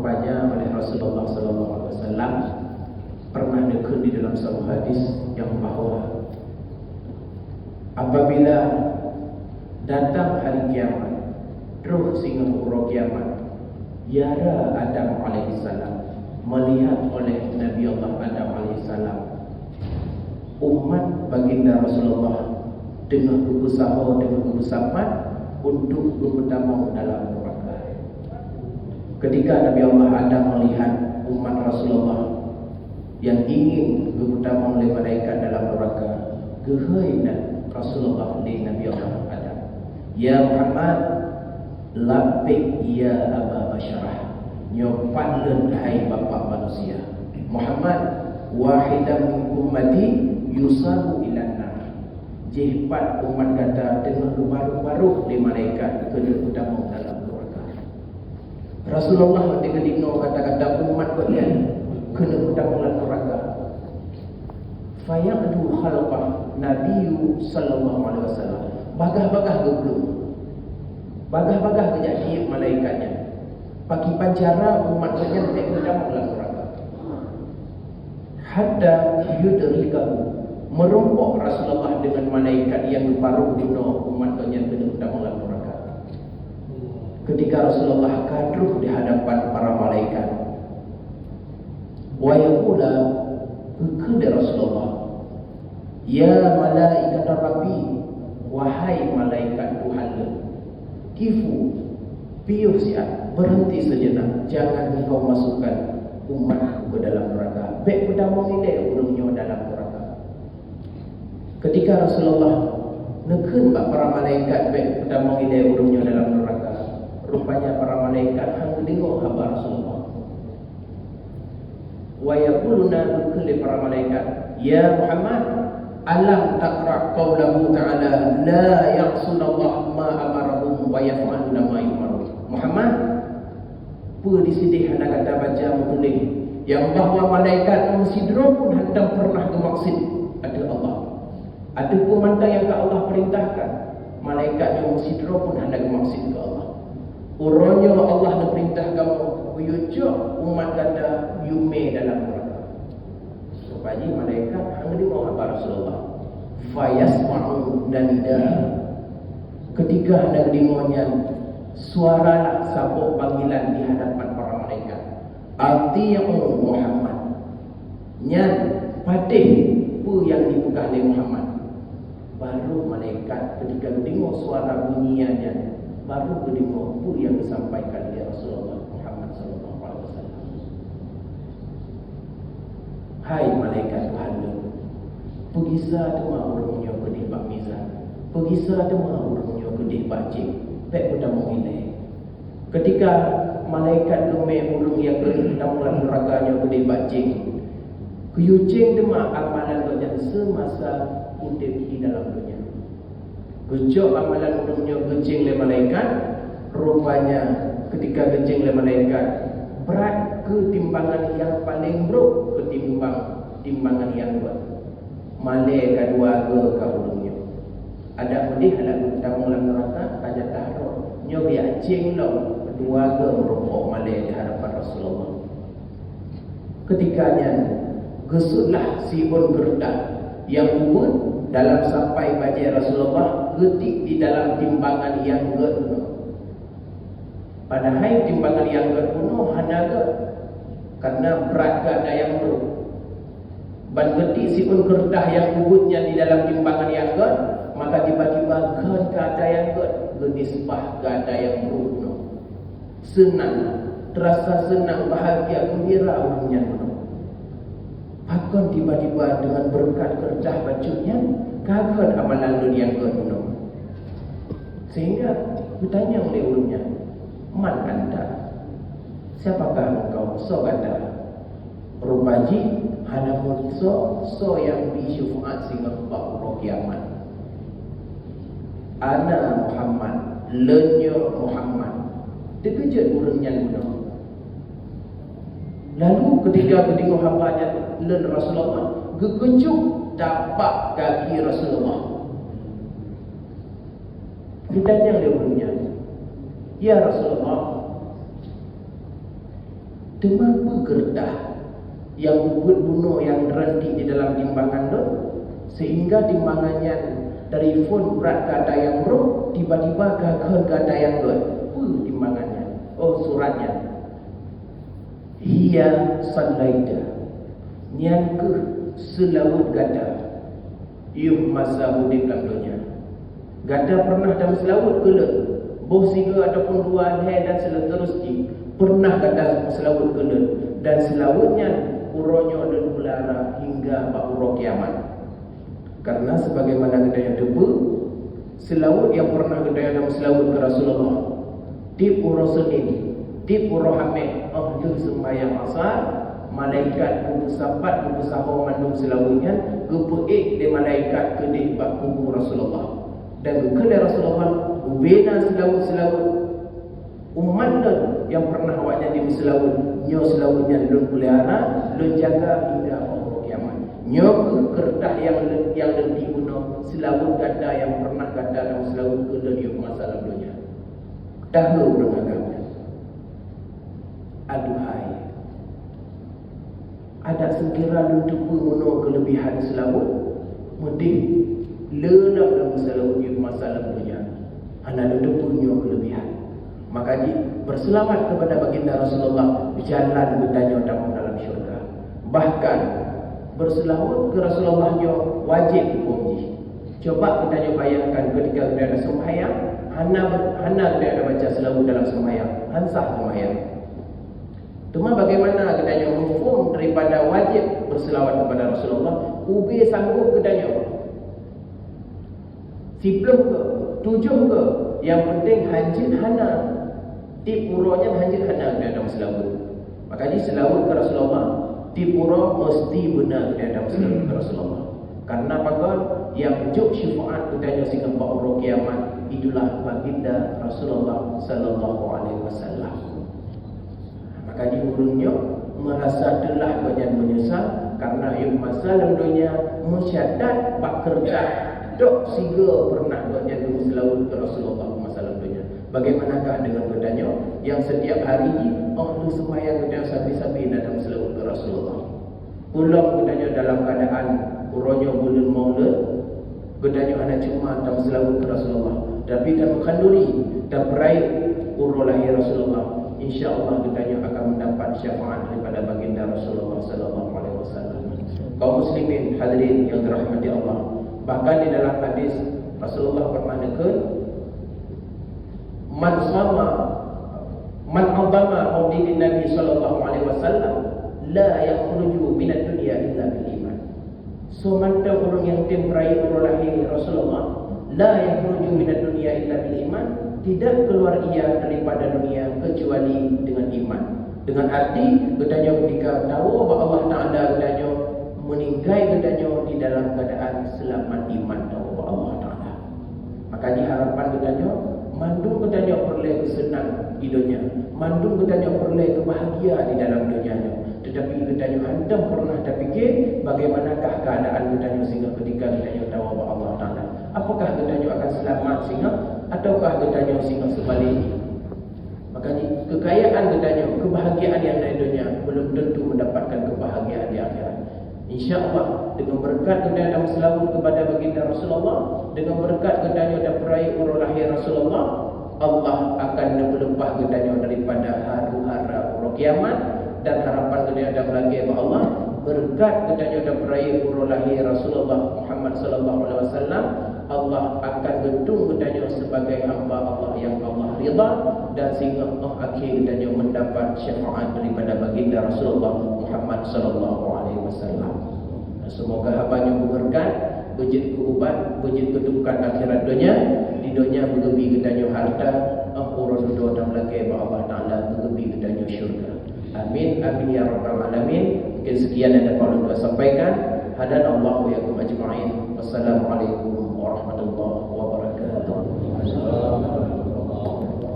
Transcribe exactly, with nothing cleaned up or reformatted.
Rupanya oleh Rasulullah sallallahu alaihi wasallam pernah dikheun di dalam satu hadis yang bahwa apabila datang hari kiamat, troh singoh uroe kiamat, yara Adam alaihissalam, melihat oleh Nabi Allah Adam alaihissalam, umat baginda Rasulullah teungoh geupeusaho, teungoh geupeusapat untuk geupeutamong dalam nuraka. Ketika Nabi Allah Adam melihat umat Rasulullah yang ingin geupeutamong lé malaikat dalam nuraka, geuhôi na Rasulullah lé Nabi Allah Adam, "Ya Muhammad, labbek ya Aba Basyarah, nyoe pat lôn hai bapak manusia. Muhammad, wahidan min ummati yusaru ilan nar." Jih pat umat gata teungoh geubarôh-barôh lé malaikat keuneuk geutamong dalam nuraka. Rasulullah watée geudeungoe kata-kata umat gobnyan keuneuk geutamong lam nuraka, faya'du khalqah Nabiyyu sallallahu alaihi wasallam, bagah-bagah geuplueng, bagah-bagah geujak tieb malaikat nyan. Pakriban cara umat gobnyan bék geutamong lam nuraka. Hatta yudrikahu, meurumpok Rasulullah deungon malaikat nyang geubarôh bunoe umat gobnyan keuneuk tamong lam nuraka. Ketika Rasulullah ka troh di hadapan para malaikat, wa yaqula, geukheun lé Rasulullah, "Ya malaikat Rabbi, wahai malaikat Tuhan lôn, kifu, piôh siat, berhenti sejenak, jangan engkau masukkan umatku ke dalam neraka. Bék peutamong ilée ureuëng nyoe dalam neraka." Ketika Rasulullah neukheun bak para malaikat bék peutamong ilée ureuëng nyoe dalam neraka, rupanya para malaikat han geudeungoe haba Rasulullah. Wa yaquluna, geukheun lé para malaikat, "Ya Muhammad, alam taqra qaulahu ta'ala, la ya'sunallaha ma amarahum wa yaf'aluna ma yu'marun." Muhammad, peue disideh hana gata baca meutuléh nyang bahwa malaikat nyoe sidroe pun hantom pernah geumaksud ateueh Allah? Ateueh peue mantong nyang ka Allah peurintahkan, malaikat nyoe sidroe pun hana geumaksud keu Allah. Uroe nyoe Allah neupeurintah kamoe kuyue cok umat gata yue mé dalam neuraka. Supaya malaikat han geudeungoe haba Rasulullah. Fayasma'u nida. Ketika hana geudeungoe nyan, suaralah saboh panggilan di hadapan para malaikat. "Ati'u Muhammad." Nyan, patéh peue nyang jipeugah lé Muhammad. Barô malaikat ketika geudeungoe suara bunyi nyan, barô geudeungoe peue nyang disampaikan lé Rasulullah Muhammad sallallahu alaihi wasallam. "Hai malaikat Tuhan lôn, peugisa teuma ureuëng nyoe keudeh bak mizan, peugisa teuma ureuëng nyoe keudeh bak cieng, bék peutamong ilée." Ketika malaikat geumé ureuëng nyang keuneuk tamong lam neuraka nyoe keudeh bak cieng, geuyue cieng teuma amalan gobnyan seumasa udeb di dalam donya. Geucok amalan ureuëng nyoe geucieng lé malaikat, rupanya ketika geucieng lé malaikat, brat keu timbangan nyang paleng brok keutimbang timbangan nyang gét. Malée ka dua goe ka ureuëng nyoe. Adak meudeh adak geutamong lam neuraka, ka jatah droe. Nyoe geuyue cieng lom dua goe meurumpok malée di hadapan Rasulullah. Ketika nyan, geusutlah siôn keureutah nyang ubit dalam sapai bajée Rasulullah geutik di dalam timbangan nyang gét bunoe. Padahai timbangan nyang gét bunoe hana gét, karena brat gata nyang brok. Ban geutik siôn keureutah nyang ubit nyan di dalam timbangan nyang gét, maka tiba-tiba gét gata nyang gét geunisbah gata nyang brok bunoe. Seunang, teurasa seunang, bahagia, geumbira ureuëng nyan bunoe. Pakon tiba-tiba deungon beureukat keureutah bacut nyan ka gét amalan lôn nyang gét bunoe? Sehingga geutanyong lé ureuëng nyan, "Man anta? Siapakah engkau? Soe gata?" Rupa jih hana meusoe soe nyang bri syeufaat singoh bak uroe kiamat. "Ana Muhammad, lôn nyoe Muhammad." Teukeujot ureuëng nyan bunoe. Lalu ketika geudeungoe haba nyan lé Rasulullah, geukeujot tapak gaki Rasulullah. Geutanyong lé ureuëng nyan, "Ya Rasulullah, Teuma peue keureutah nyang peubuet bunoe nyang rantik di dalam timbangan lôn, sehingga timbangan nyan dari phon brat gata nyang brok, tiba-tiba ka kheun gata nyang gét. Peue timbangan nyan? Oh, surat nyan. Hiya sallaita. Nyan keuh seulaweuet gata. Yoh masa udeb lam donya, gata pernah tameuseulaweuet keu lôn, boh sigoe ataupun dua lhèe dan seterusnya. Pernah gata seulaweuet keu lôn, dan seulaweuet nyan uroe nyoe lôn peulara hingga bak uroe kiamat. Karena sebagaimana geutanyoe teupeue, seulaweuet nyang pernah geutanyoe tameuseulaweuet keu Rasulullah, tiep uroe Senin, tiep uroe Hamèh, óh lheueh seumbahyang Asar, malaikat geupeusapat, geupeusaho mandum seulaweuet nyan, geupeuék lé malaikat keudeh bak kubu Rasulullah. Dan geukheun lé Rasulullah, "Ubena seulaweuet-seulaweuet umat lôn nyang pernah awaknyan jimeuseulaweuet, nyoe seulaweuet nyan lôn peulara, lôn jaga hingga uroe kiamat. Nyoe keuh keureutah nyang lôn, nyang lôn tiep bunoe, seulaweuet gata nyang pernah gata tameuseulaweuet keu lôn yoh masa lam donya." Dahulu ureueng agam nyan. Aduhai, adak seukira lôn teupeue meunoe keuleubihan seulaweuet, meudeh le lam, lam seulaweuet yoh masa lam donya, hana lôn teupeue nyoe keuleubihan. Maka jih, berselawat kepada Baginda Rasulullah, jalan geutanyoe tamong dalam syurga. Bahkan, berselaweuet keu Rasulullah nyoe wajéb huköm jih. Coba geutanyoe bayangkan, ketika geutanyoe seumbahyang, hana, hana geutanyoe baca seulaweuet dalam seumbahyang, han sah seumbahyang. Teuma bagaimana geutanyoe muphom daripada wajéb berselawat kepada Rasulullah? Ubé sanggob geutanyoe. Siplôh ke, tujoh ke, nyang penting hanjeuet hana. Tiep uroe nyan hanjeuet hana geutanyoe tameuseulaweuet. Maka jih seulaweuet keu Rasulullah, tiep uroe meusti beuna geutanyoe tameuseulaweuet keu Rasulullah. Karena pakon? Nyang jok syafaat geutanyoe singoh bak uroe kiamat, itulah Baginda Rasulullah sallallahu alaihi wasallam. Maka jih ureueng nyoe meurasa teulah gobnyan meunyeusal, karena yoh masa lam donya meucatat bak keureutah tok sigoe pernah gobnyan geumeuseulaweuet keu Rasulullah masa lam donya. Bagaimanakah dengan geutanyoe nyang setiap hari jih óh lheueh seumbahyang geutanyoe sabe-sabe na tameuseulaweuet keu Rasulullah? Ulôn geutanyoe dalam keuadaan uroe nyoe buleuen Maulud, geutanyoe hana cuma tameuseulaweuet keu Rasulullah, tapi tameukanuri, tapeurayeuk uroe lahé Rasulullah. Insya Allah geutanyoe akan mendapat syafaat daripada Baginda Rasulullah sallallahu alaihi wasallam. Kaum muslimin hadirin yang dirahmati Allah, bahkan di dalam hadis Rasulullah pernah neukheun, "Man shama, man 'azzama maulidin Nabi sallallahu alaihi wasallam, la yakhruju minad dunya illa bil iman." Soe mantong ureueng nyang tem peurayeuk uroe lahé Rasulullah, la yakhruju minad dunya illa bil iman, tidak keluar ia daripada dunia kecuali dengan iman. Dengan arti, geutanyoe ketika tawoe bak Allah Taala, geutanyoe meuninggai geutanyoe di dalam keuadaan seulamat iman tawoe bak Allah Taala. Maka jih harapan geutanyoe, mandum geutanyoe peureulèe keuseunang di donya, mandum geutanyoe peureulèe keubahgia di dalam donya nyoe. Teutapi geutanyoe hantom peureunah tapike bagaimanakah keuadaan geutanyoe singoh ketika geutanyoe tawoe bak Allah Taala. Apakah geutanyoe akan seulamat singoh ataukah geutanyoe singoh seubalek jih? Maka jih, keukayaan geutanyoe, keubahgiaan nyang na di donya, beulom teuntu meundapatkan keubahgiaan di akhirat. Insya Allah, deungon beureukat geutanyoe tameuseulaweuet keupada Baginda Rasulullah, deungon beureukat geutanyoe tapeurayeuk uroe lahé Rasulullah, Allah akan neupeuleupah geutanyoe daripada haru-hara uroe kiamat, dan harapan geutanyoe tameulakèe bak Allah, beureukat geutanyoe tapeurayeuk uroe lahé Rasulullah Muhammad sallallahu alaihi wasallam, Allah akan geutueng geutanyoe sebagai hamba Allah nyang Allah ridha, dan singoh óh akhé geutanyoe meundapat syafaat daripada Baginda Rasulullah Muhammad sallallahu alaihi wasallam. Seumoga haba nyoe beubeureukat, beujeuet keu ubat, beujeuet keu tungkat akhirat donya, di donya beugeubi geutanyoe hareuta, óh uroe dudoe tameulakèe bak Allah Taala beugeubi geutanyoe syeuruga. Amin, amin ya rabbal alamin. Mungkin sekian yang dapat ulôn sampaikan. Hadanallahu wa iyyakum ajma'in. Wassalamualaikum warahmatullahi wabarakatuh.